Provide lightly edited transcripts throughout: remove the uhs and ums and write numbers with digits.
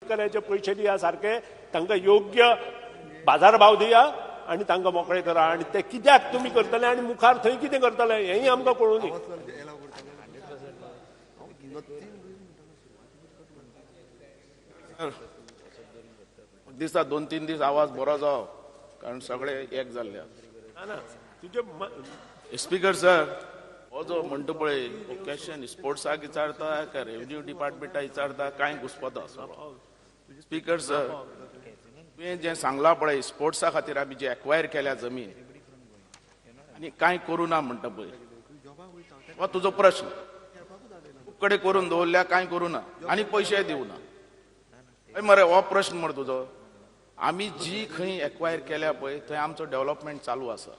शेतकऱ्याचे पयशे दिया सारके, तांकां योग्य बाजार भाव दिया आनी तांकां मोकळे करा. आनी ते कित्याक तुमी करतले आनी मुखार थंय कितें करतले हेंय आमकां कळूं दी. दिसता 2-3 दीस आवाज बरो जावो, कारण सगळे एक जाल्ले. ना तुजे स्पीकर सर, हो जो म्हणटा पळय हो क्वेश्चन स्पोर्ट्साक विचारता काय रेव्हन्यू डिपार्टमेंटाक विचारता, कांय घुसपता. स्पीकर सर, तुवें जें सांगलां पळय स्पोर्ट्सा खातीर आमी जे एक्वायर केल्या जमीन आनी कांय करूं ना म्हणटा पळय, हो तुजो प्रश्न. खूब कडेन करून दवरल्या, कांय करूं ना आनी पयशे दिवं ना. हय मरे, हो प्रश्न मरे तुजो. आमी जी खंय एक्वायर केल्या पळय थंय आमचो डेव्हलपमेंट चालू आसा.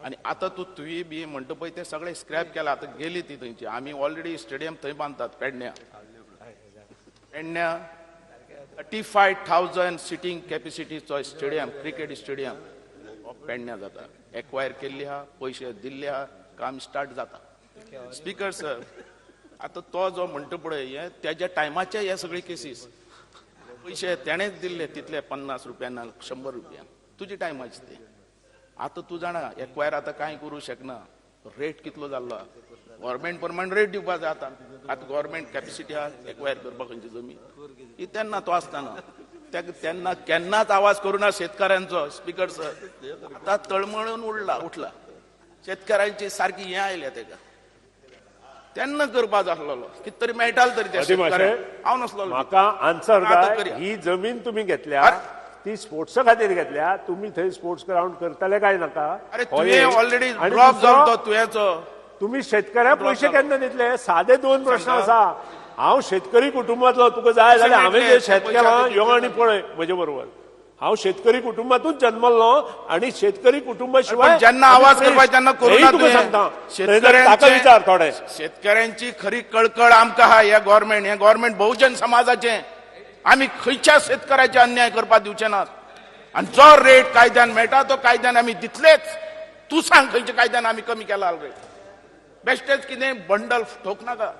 आनी आतां तूं तुवें बी म्हणटा पळय तें सगळें स्क्रॅप केलां, आतां गेली ती थंयची. आमी ऑलरेडी स्टेडियम थंय बांदतात पेडण्या, पेडण्या 35,000 सिटींग कॅपेसिटीचो स्टेडियम, क्रिकेट स्टेडियम पेडण्या जाता. एक्वायर केल्ली आहा, पयशे दिल्ले आहा, काम स्टार्ट जाता. स्पीकर सर, आतां तो जो म्हणटा पळय हे तेज्या टायमाचे हे सगळे केसीस, पयशे तेणेच दिल्ले तितले 50 रुपयान 100 रुपयान, तुजे टायमाचे ते. आतां तूं जाणा एक्वायर आतां कांय करूं शकना, रेट कितलो जाल्लो, गव्हर्मेंट प्रमाण रेट दिवपा जाय. आतां आतां गव्हर्मेंट कॅपेसिटी आहा एक्वायर करपाक खंयची जमीन ही. तेन्ना तो आसतना तेन्ना केन्नाच आवाज करूं ना शेतकऱ्यांचो. स्पीकर सर, आतां तळमळून उठला शेतकऱ्यांची सारकी हें आयल्या तेका. तेन्ना करपा जाल्लो कित तरी मेळटालो तरी त्या शेतकऱ्यांक. हांव नासलो. म्हाका आन्सर जाय, ही जमीन तुमी घेतल्या ती स्पोर्ट्सा खातीर घेतल्या, तुमी थंय स्पोर्ट्स ग्रावंड करतले काय नाका? अरे तुवें ऑलरेडी ड्रॉप जालो तो तुवेचो. तुमी शेतकऱ्यांक पयशे केन्ना दितले? सादे 2 प्रश्न आसा. हांव शेतकरी कुटुंबांतलो, तुका जाय जाल्यार हांवें जें शेत केलां यो आनी पळय म्हजे बरोबर. हांव शेतकरी कुटुंबातूच जन्मल्लो आनी शेतकरी कुटुंबा शिवाय जेन्ना आवाज करपाक तेन्ना करूं तुका सांगता, ताका विचार थोडे. शेतकऱ्यांची खरी कळकळ आमकां आहा. हे गव्हर्मेंट, हे गव्हर्मेंट बहुजन समाजाचें. आमी खंयच्या शेतकऱ्याचे अन्याय करपाक दिवचे नात. आनी जो रेट कायद्यान मेळटा तो कायद्यान आमी दितलेच. तूं सांग खंयच्या कायद्यान आमी कमी केला रेट? बेश्टेच कितें बंडल ठोक नाका.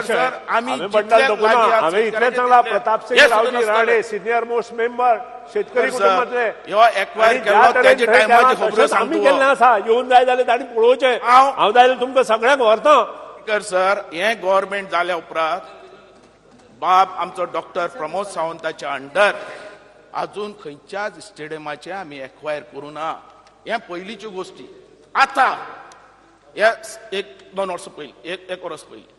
सर, आमी हांवें इतलें सांगलां, Pratapsingh Raoji Rane senior most member, शेतकरी कुटुंबांतले, आमी केल्लें आसा. येवन जाय जाल्यार तांणी पळोवचें. हांव जाय जाल्यार तुमकां सगळ्यांक व्हरता. स्पीकर सर, हें गव्हर्मेंट जाल्या उपरांत बाब आमचो डॉक्टर प्रमोद सावंताच्या अंडर अजून खंयच्याच स्टेडियमाचे आमी एक्वायर करूं ना. हें पयलींच्यो गोश्टी. आतां हे 1-2 वर्सां पयलीं, एक वर्स पयलीं